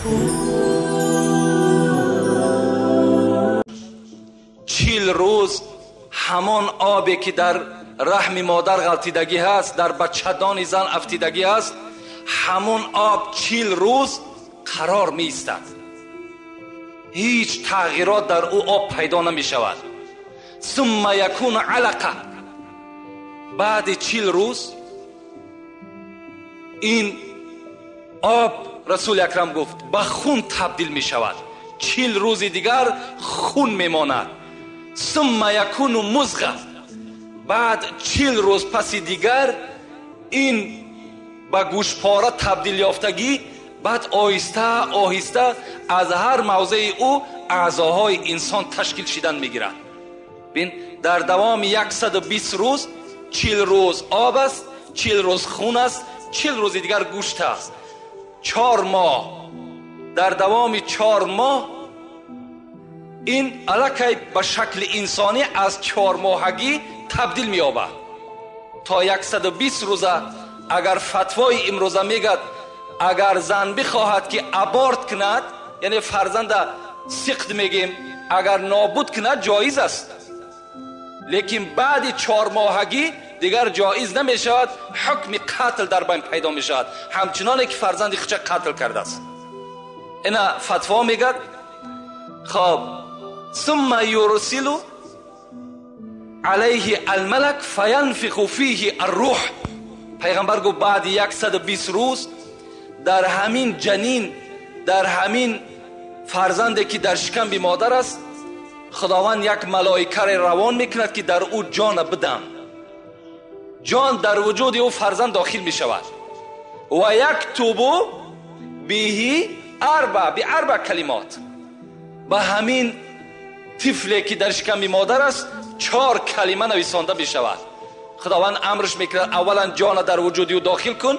40 рӯз ҳамон обе ки дар раҳми модар ғалтидагӣ ҳаст, дар бачадони зан афтидагӣ ҳаст, ҳамон об 40 рӯз қарор меистад. Ҳеҷ тағйирот дар ӯ об пайдо намешавад. Сумма якуну алақа. Баъди 40 рӯз ин об, Расули Акрам гуфт, ба хун табдил мешавад. 40 рӯзи дигар хун мемонад. Сумма якуну музға. Баъд 40 рӯз паси дигар ин ба гӯшпора табдил ёфтагӣ, баъд оҳиста оҳиста аз ҳар мавзеи ӯ аъзоҳои инсон ташкил шидан мегирад. Бин, дар давоми 120 рӯз 40 рӯз об аст, 40 рӯз хун аст, 40 рӯзи дигар гӯшт аст. 4 моҳ. Дар давоми 4 моҳ ин аллакай ба шакли инсонӣ аз 4 моҳагӣ табдил меёбад. То 120 рӯза агар фатвои имрӯза мегӯяд, агар зан бихоҳад ки аборт кунад, яъне фарзанда сиқт мегем, агар нобуд кунад ҷоиз аст, лекин баъди 4 моҳагӣ дигар ҷоиз намешавад, ҳукми қатл дар байн пайдо мешавад, ҳамчуноне ки фарзанди худша қатл кардааст. Ина фатво мегӯяд. Хоб, сумма юрсилу алайҳи алмалак фаянфиху фиҳи аррӯҳ. Пайғамбар гуфт, баъди 120 рӯз дар ҳамин ҷанин, дар ҳамин фарзанде ки дар шикамби модар аст, Худованд як малоикаре равон мекунад ки дар ӯ ҷона бидам. Ҷон дар вуҷуди ӯ фарзанд дохил мешавад. Ва яктубу биҳи арба биарба калимот. Ба ҳамин тифле ки дар шикамби модар аст 4 калима нависонда мешавад. Худованд амрш мекунад, аввалан ҷона дар вуҷуди ӯ дохил кун,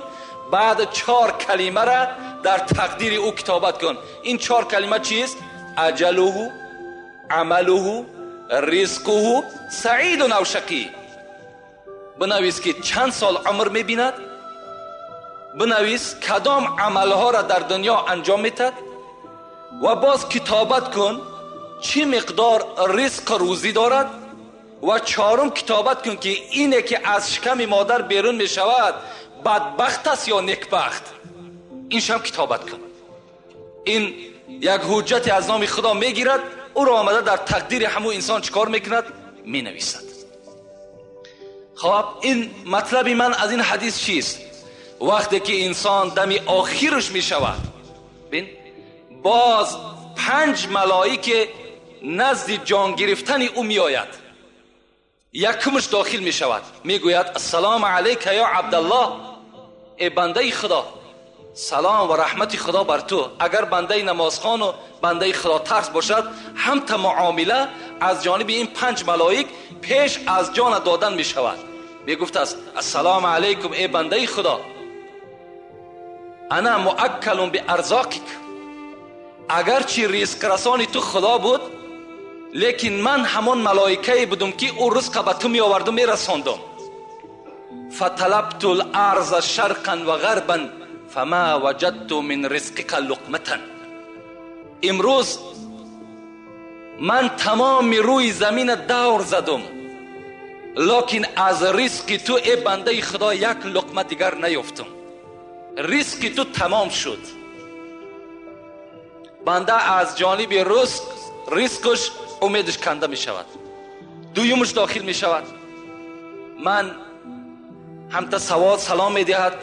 баъд 4 калимара дар тақдири ӯ китобат кун. Ин 4 калима чист? Аҷалуҳу, амалуҳу, ризқуҳу, саидун ав шақӣ. Бинавис ки чанд сол умр мебинад, бинавис кадом амалҳоро дар дунё анҷом метад ва боз китобат кун чӣ миқдор ризқ рӯзӣ дорад, ва 4 китобат кун ки ине ки аз шиками модар берун мешавад бадбахт аст ё некбахт. Иншам китобат кун. Ин як ҳуҷҷате аз номи Худо мегирад, ӯро омада дар тақдири ҳамун инсон чӣ кор мекунад? Менависад. Хоб, ин матлаби ман аз ин ҳадис чист? Вақте ки инсон дами охираш мешавад, бин, боз 5 малоике назди ҷон гирифтани ӯ меояд. Якумаш дохил мешавад, мегӯяд: ассалому алайка ё Абдаллоҳ, эй бандаи Худо, салом ва раҳмати Худо бар ту. Агар бандаи намозхону бандаи худотарс бошад, ҳамта муомила аз ҷониби ин 5 малоик пеш аз ҷона додан мешавад. Мегуфтааст: ассалому алайкум, эй бандаи Худо, ана муаккалун биарзоқик. Агарчи ризқрасони ту Худо буд, лекин ман ҳамон малоикае будум ки ӯ ризқа ба ту меоварду мерасондум. Фаталабту ларза шарқан ва ғарбан фама ваҷадту мин ризқика луқматан. Имрӯз ман тамоми рӯи замина давр задум, лекин аз ризқи ту, эй бандаи Худо, як луқма дигар наёфтум. Ризқи ту тамом шуд. Банда аз ҷониби ризқаш умедаш канда мешавад. Дуюмаш дохил мешавад. Ман ҳамта савол салом медиҳад.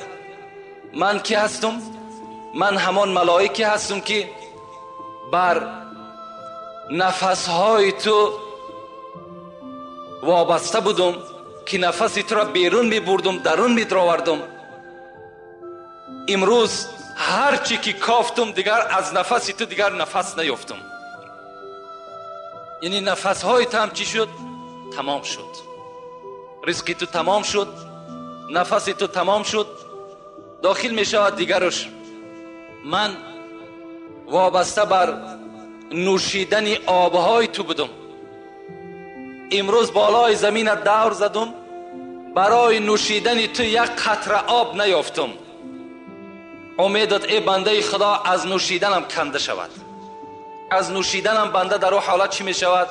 Ман ки ҳастум? Ман ҳамон малоике ҳастум ки бар нафасҳои ту вобаста будум, ки нафаси туро берун мебурдум, дарун медаровардум. Имрӯз ҳар чӣ ки кофтум, дигар аз нафаси ту дигар нафас наёфтум. Яъне нафасҳои ту ҳам чӣ шуд? Тамом шуд. Ризқи ту тамом шуд, нафаси ту тамом шуд. Дохил мешавад дигараш. Ман вобаста бар нӯшидани обҳои ту будум. Имрӯз болои замина давр задум, барои нӯшидани ту як қатра об наёфтум. Умедат эй бандаи Худо аз нӯшиданам канда шавад. Аз нӯшиданам банда дар ӯ ҳолат чӣ мешавад?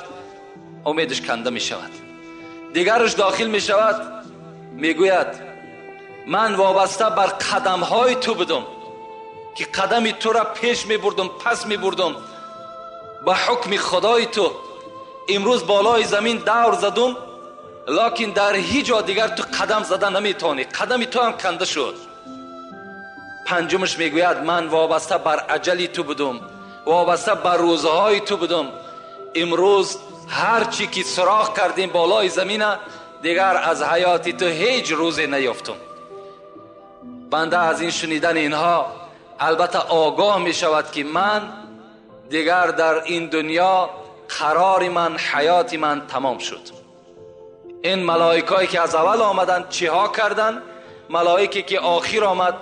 Умедаш канда мешавад. Дигараш дохил мешавад, мегӯяд ман вобаста бар қадамҳои ту будам ки қадами тура пеш мебурдам, пас мебурдам ба ҳукми Худои ту. Имрӯз болои замин давр задум, лекин дар ҳеҷ ҷо дигар ту қадам зада наметавонӣ, қадами ту ҳам канда шуд. Панҷумаш мегӯяд ман вобаста бар аҷали ту будум, вобаста бар рӯзҳои ту будум. Имрӯз ҳар чӣ ки суроғ кардем болои замина, дигар аз ҳаёти ту ҳеҷ рӯзе наёфтум. Банда аз ин шунидани инҳо албатта огоҳ мешавад ки ман дигар дар ин дунё қарори ман, ҳаёти ман тамом шуд. Ин малоикое ки аз аввал омаданд чиҳо карданд, малоике ки охир омад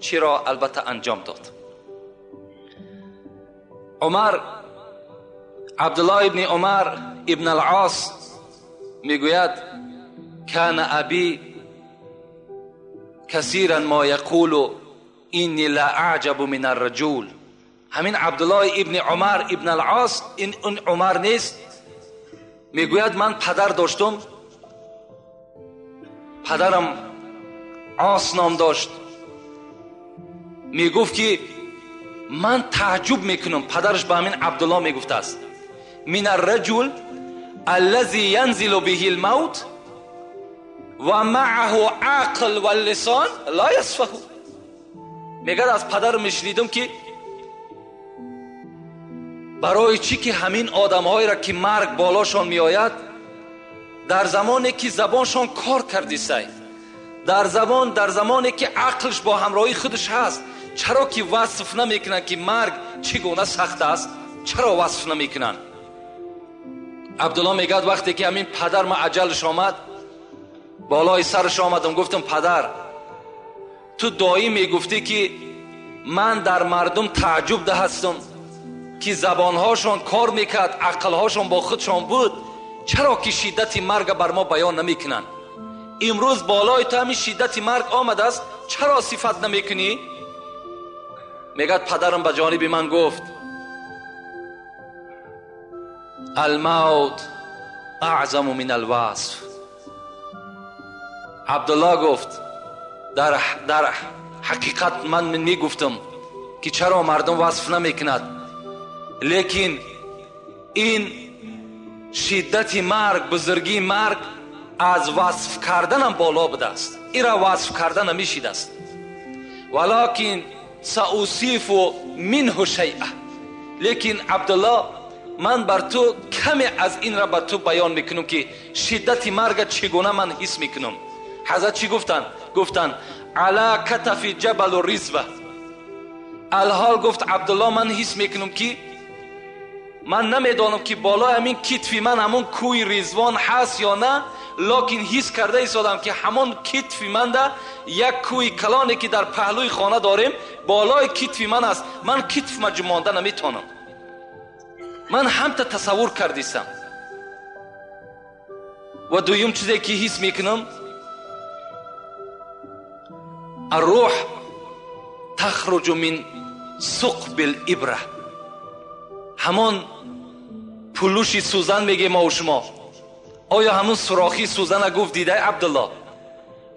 чиро албатта анҷом дод. Умар, Абдуллоҳ ибни Умар ибн ал-Ос мегӯяд кана аби касиран ма яқулу инни ла аъҷабу мин арраҷул. Ҳамин Абдуллоҳ ибни Умар ибн ал-Ос, ин Умар нест, мегӯяд ман падар доштум, падарам Ос ном дошт. Мегуфт ки ман таъҷуб мекунам, падараш ба ҳамин Абдуллоҳ мегуфтааст мин арраҷул аллази янзилу биҳи лмавт ва маъаҳу ақл валлисон ла ясфаҳу. Мегӯяд аз падарам мешунидам ки барои чӣ ки ҳамин одамҳоеро ки марг болошон меояд, дар замоне ки забоншон кор кардисай, дар замоне ки ақлш бо ҳамроҳии худаш ҳаст, чаро ки васф намекунанд ки марг чӣ гуна сахт аст? Чаро васф намекунанд? Абдуллоҳ мегӯяд вақте ки ҳамин падар ма аҷалаш омад, болои сараш омадам, гуфтам падар, ту доим мегуфтӣ ки ман дар мардум таъҷуб ҳастам ки забонҳошон кор мекард, ақлҳошон бо худшон буд, чаро ки шиддати марга бар мо баён намекунанд? Имрӯз болои ту ҳамин шиддати марг омадааст, чаро сифат намекунӣ? Мегӯяд падарам ба ҷониби ман гуфт алмавт аъзаму мин алвасф. Абдуллоҳ гуфт дар ҳақиқат ман мегуфтам ки чаро мардум васф намекунад, лекин ин шиддати марг, бузургии марг аз васф карданам боло будааст, инро васф карда намешидааст. Валакин саусифу минҳу шайъа. Лекин Абдуллоҳ, ман бар ту каме аз инро ба ту баён мекунам ки шиддати марга чӣ гуна ман ҳис мекунам. Ҳазрат чӣ гуфтанд? Гуфтанд ала катафи ҷабалу ризва. Алҳол гуфт Абдуллоҳ, ман ҳис мекунам ки ман намедонам ки болои ҳамин китфи ман ҳамон кӯи Ризвон ҳаст ё на, лекин ҳис карда истодам ки ҳамон китфи манда як кӯи калоне ки дар паҳлӯи хона дорем болои китфи ман аст. Ман китфма ҷумонда наметавонам. Ман ҳамта тасаввур кардисам. Ва дуюм чизе ки ҳис мекунам, аррӯҳ тахруҷу мин суқби либра. Ҳамон пулуши сӯзан мегем мо шумо. Оё ҳамон сурохи сӯзана гуфт дидай Абдуллоҳ?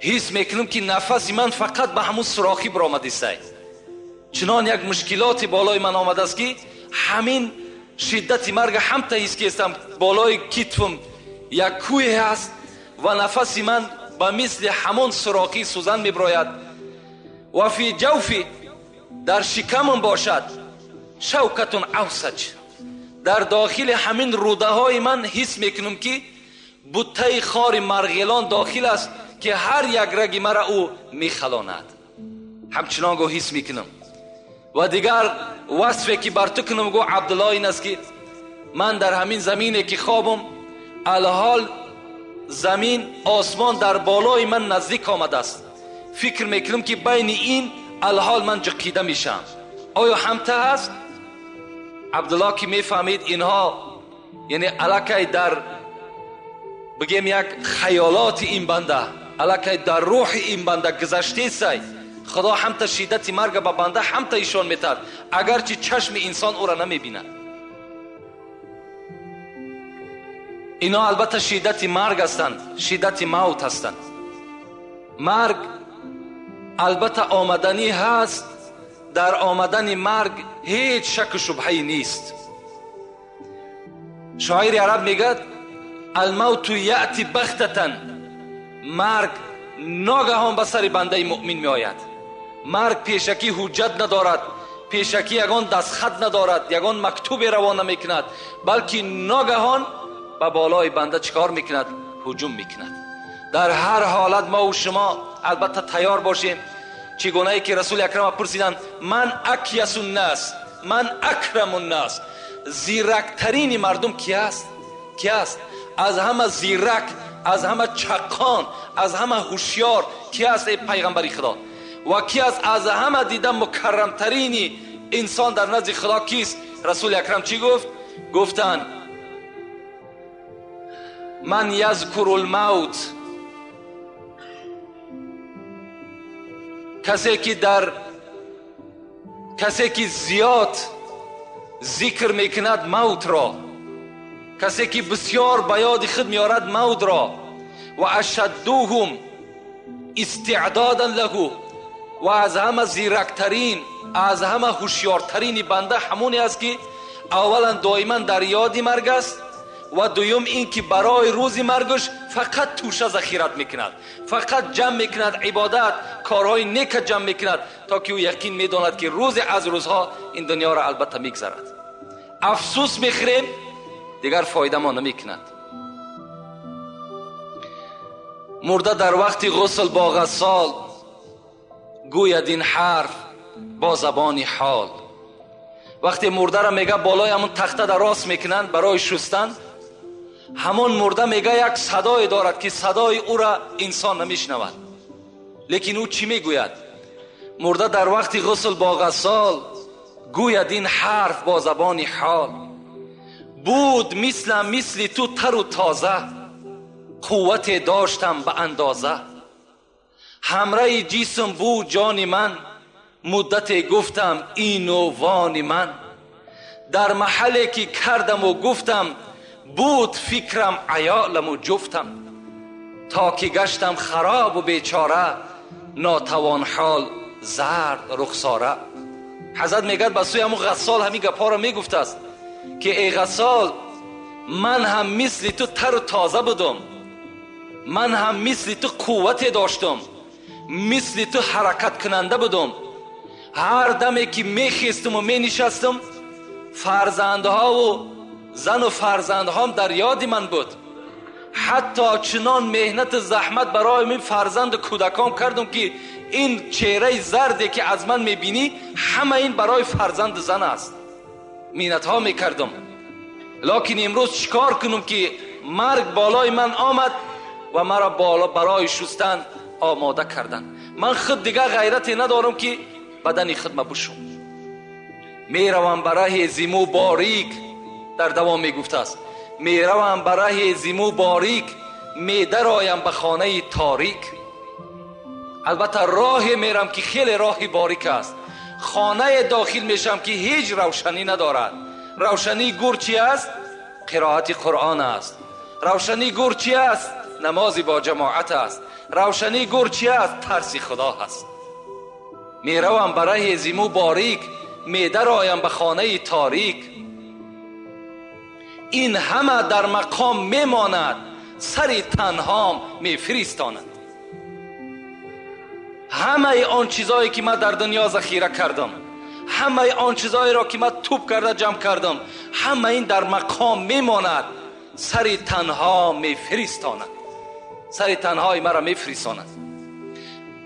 Ҳис мекунам ки нафаси ман фақат ба ҳамон сурохӣ баромадисай. Чунон як мушкилоти болои ман омадааст ки ҳамин шиддати марга ҳамта ҳис кестам, болои китфам як кӯе ҳаст ва нафаси ман ба мисли ҳамон сурохи сӯзан мебирояд. Ва фи ҷавфи, дар шикамам бошад шавкатун авсаҷ. Дар дохили ҳамин рӯдаҳои ман ҳис мекунам ки буттаи хори марғилон дохил аст ки ҳар як раги мара ӯ мехалонад. Ҳамчунон гӯ ҳис мекунам. Ва дигар васфе ки бар ту кунам гӯ Абдуллоҳ ин аст ки ман дар ҳамин замине ки хобам, алҳол замин осмон дар болои ман наздик омадааст. Фикр мекунам ки байни ин алҳол ман ҷиқида мешавам. Оё ҳамта ҳаст? Абдуллоҳ ки мефаҳмид инҳо яъне аллакай дар бигем як хаёлоти ин банда, аллакай дар рӯҳи ин банда гузаштесай, Худо ҳамта шиддати марга ба банда ҳамта ишон метаҳад, агарчи чашми инсон ӯра намебинад. Ино албатта шиддати марг ҳастанд, шиддати мавт ҳастанд. Марг албатта омаданӣ ҳаст. Дар омадани марг ҳеҷ шаку шубҳае нест. Шоири араб мегӯяд: алмавту яъти бахтатан. Марг ногаҳон ба сари бандаи муъмин меояд. Марг пешакӣ ҳуҷҷат надорад, пешакӣ ягон дастхат надорад, ягон мактубе равона мекунад, балки ногаҳон ба болои банда чӣ кор мекунад? Ҳуҷум мекунад. Дар ҳар ҳолат мо шумо албатта тайёр бошем. Чӣ гунае ки Расули Акрам пурсиданд: ман акясу ннас, ман акраму ннас, зирактарини мардум ки аст? Ки аст? Аз ҳама зирак, аз ҳама чаққон, аз ҳама ҳушёр ки аст, эй пайғамбари Худо? Ва ки аст аз ҳама дида мукаррамтарини инсон дар назди Худо кист? Расули Акрам чӣ гуфт? Гуфтанд: ман язкуру лмавт, касе ки зиёд зикр мекунад мавтро, касе ки бисёр ба ёди худ меорад мавтро, ва ашаддуҳум истеъдодан лаҳу, ва аз ҳама зирактарин, аз ҳама ҳушёртарини банда ҳамоне аст ки аввалан доиман дар ёди марг аст, ва дуюм ин ки барои рӯзи маргаш фақат тӯша захират мекунад, фақат ҷамъ мекунад ибодат, корҳои нека ҷамъ мекунад, то ки ӯ яқин медонад ки рӯзе аз рӯзҳо ин дунёро албатта мегзарад. Афсӯс мехӯрем, дигар фоида мо намекунад. Мурда дар вақти ғусл бо ғассол гӯяд ин ҳарф бо забони ҳол. Вақте мурдаро мега болои ҳамон тахта дар рост мекунанд барои шустан, ҳамон мурда мега як садое дорад ки садои ӯра инсон намешнавад. Лекин ӯ чӣ мегӯяд? Мурда дар вақти ғусл бо ғассол гӯяд ин ҳарф бо забони ҳол. Буд мислам мисли ту тару тоза, қуввате доштам ба андоза. Ҳамраи ҷисм буд ҷони ман, муддате гуфтам ину вони ман. Дар маҳалле ки кардаму гуфтам, буд фикрам аёламу ҷуфтам. То ки гаштам харобу бечора, нотавон ҳол зард рухсора. Ҳазрат мегӯяд ба сӯи ҳамун ғассол ҳамин гапҳоро мегуфтааст ки эй ғассол, ман ҳам мисли ту тару тоза будум, ман ҳам мисли ту қуввате доштум, мисли ту ҳаракаткунанда будум. Ҳар даме ки мехестуму менишастум, фарзандҳову зану фарзандҳом дар ёди ман буд. Ҳатто чунон меҳнату заҳмат барои мин фарзанду кӯдакон кардум ки ин чеҳраи зарде ки аз ман мебинӣ, ҳама ин барои фарзанду зан аст. Миннатҳо мекардум. Лекин имрӯз чӣ кор кунум ки марг болои ман омад ва маро барои шустан омода карданд. Ман худ дигар ғайрате надорам ки бадани худма бушум. Меравам ба раҳи зиму борик, дар давом мегуфтааст: меравам ба раҳи зиму борик, медароям ба хонаи торик. Албатта роҳе мерам ки хеле роҳи борик аст. Хонае дохил мешавам ки ҳеҷ равшанӣ надорад. Равшании гур чи аст? Қироати Қуръон аст. Равшании гур чи аст? Намози бо ҷамоат аст. Равшании гур чи аст? Тарси Худо аст. Меравам ба раҳи зиму борик, медароям ба хонаи торик. Ин ҳама дар мақом мемонад, сари танҳом мефиристонад. Ҳамаи он чизое ки ман дар дунё захира кардам, ҳамаи он чизоеро ки ман тӯб карда ҷамъ кардам, ҳама ин дар мақом мемонад, сари танҳо мефиристонад, сари танҳои маро мефиристонад.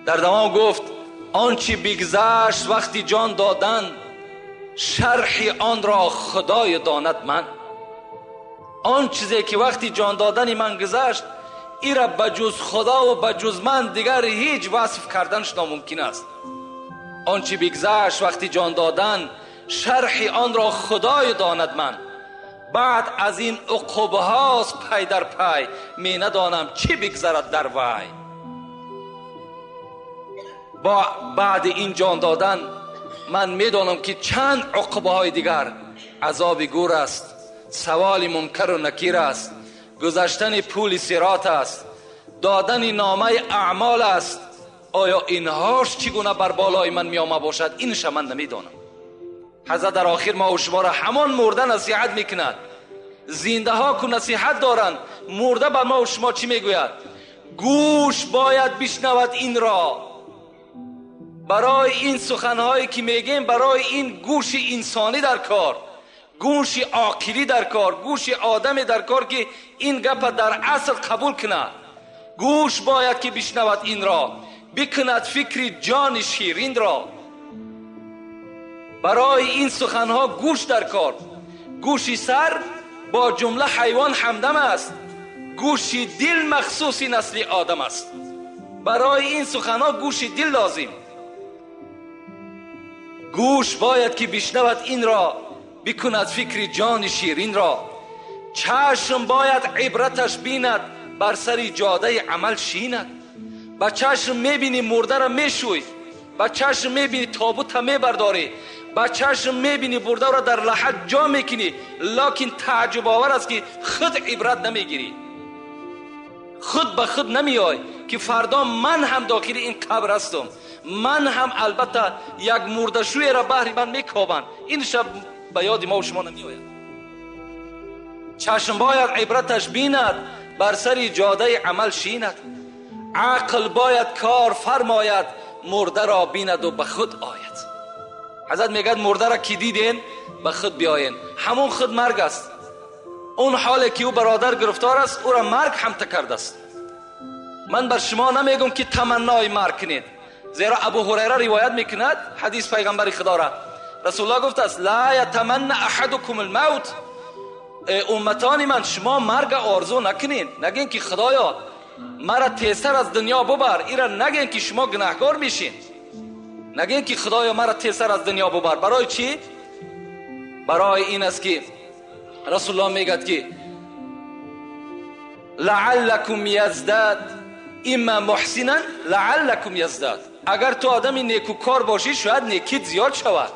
Дар давом гуфт: он чи бигзашт вақти ҷон додан, шарҳи онро Худоё донад ман. Он чизе ки вақти ҷон додани ман гузашт, ира ба ҷуз Худо ва ба ҷуз ман дигар ҳеҷ васф карданаш номумкин аст. Он чи бигзашт вақти ҷон додан, шарҳи онро Худоё донад ман. Баъд аз ин уқубҳост пай дар пай, менадонам чӣ бигзарад дар вай. با بعد این جان دادن من میدانم که چند عقبه های دیگر، عذاب گور است، سوال منکر و نکیر است، گذشتن پول صراط است، دادن نامه اعمال است. آیا اینهاش چگونه بر بالای من می آمده باشد؟ اینش من نمیدانم. حضرت در آخر ما و شما را همان مرده نصیحت میکند. زنده ها که نصیحت دارند، مرده بر ما و شما چی میگوید؟ گوش باید بشنود این را. برای این سخنهایی که میگیم، برای این گوش انسانی در کار، گوش عاقلی در کار، گوش آدم در کار که این گپ در اصل قبول کند. گوش باید که بشنود این را، بکند فکر جان شیرین را. برای این سخنها گوش در کار. گوشی سر با جمله حیوان همدم است، گوشی دل مخصوص نسل آدم است. برای این سخنها گوشی دل لازم. گوش باید که بشنود این را، بکند فکر جان شیرین را. چشم باید عبرتش بیند، بر سر جاده عمل شیند. با چشم میبینی مرده را میشوی، با چشم میبینی تابوت میبرداری، با چشم میبینی برده را در لحد جا میکنی، لکن تعجب آور است که خود عبرت نمیگیری، خود به خود نمیای که فردا من هم داخل این قبر هستم، من هم البته یک مردشوی را بهر من میکوبند. این شب به یاد ما و شما نمیآید. چشم باید عبرتش بیند، بر سر جاده عمل شیند. عقل باید کار فرماید، مرده را بیند و به خود آید. حضرت میگد مرده را که دیدین به خود بیاین. همون خود مرگ است. اون حالی که او برادر گرفتار است، او را مرگ هم تکرده است. من بر شما نمیگم که تمنای مرگ کنید، زیرا ابو هریره روایت میکند حدیث پیغمبر خدا را، رسول الله گفت است لا یتمنى احدکم الموت. امتان من، شما مرگ آرزو نکنین، نگین که خدایا مرا تیزتر از دنیا ببر. ایرا نگین که شما گناهکار میشین، نگین که خدایا مرا تیزتر از دنیا ببر. برای چی؟ برای این است که رسول الله میگد که لعلکم یزداد اما محسنا لعلکم یزداد. اگر تو آدمی نیکوکار باشی شاید نیکیت زیاد شود.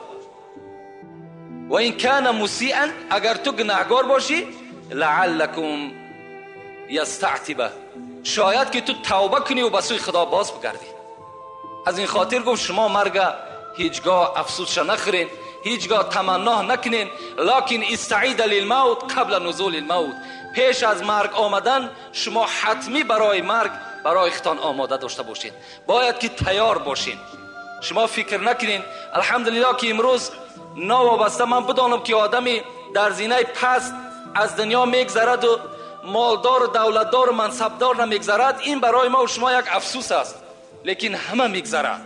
و این کان مسیئا، اگر تو گناهکار باشی لعلکم یستعتبه، شاید که تو توبه کنی و به سوی خدا باز بگردی. از این خاطر گفت شما مرگ هیچگاه افسوسش نخورین، هیچگاه تمنا نکنین، لکن استعید للموت قبل نزول الموت. پیش از مرگ آمدن شما حتمی برای مرگ برای خودتان آماده داشته باشین، باید که تیار باشین. شما فکر نکنین الحمدلله که امروز ناوابسته من بدانم که آدمی در زینه پست از دنیا میگذرد و مالدار و دولتدار و منصبدار نمیگذرد، این برای ما و شما یک افسوس است. لیکن همه میگذرد.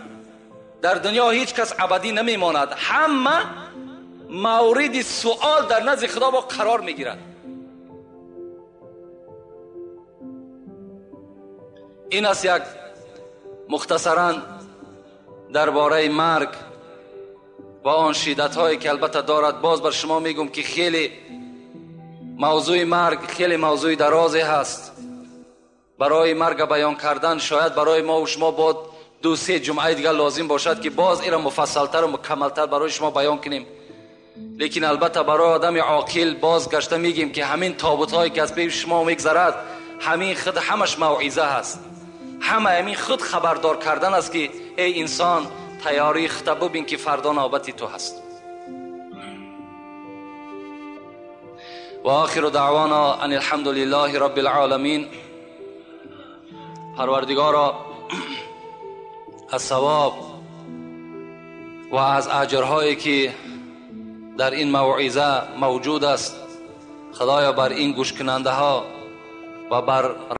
در دنیا هیچ کس ابدی نمیماند، همه مورد سوال در نزد خدا با قرار میگیرد. این است یک مختصرا درباره مرگ و آن شدت هایی که البته دارد. باز بر شما میگم که خیلی موضوع مرگ خیلی موضوع درازی هست. برای مرگ بیان کردن شاید برای ما و شما با 2-3 جمعه دیگر لازم باشد که باز ایرا مفصلتر و مکملتر برای شما بیان کنیم. لیکن البته برای آدم عاقل باز گشته میگیم که همین تابوت هایی که از پیش شما میگذرد، همین خود همش موعظه هست، همه همین خود خبردار کردن است که ای انسان تیاری خود ببین که فردا نوبت تو هست. و آخر دعوانا ان الحمد لله رب العالمین. پروردگارا از ثواب و از اجرهایی که در این موعظه موجود است، خدایا بر این گوش کننده ها و بر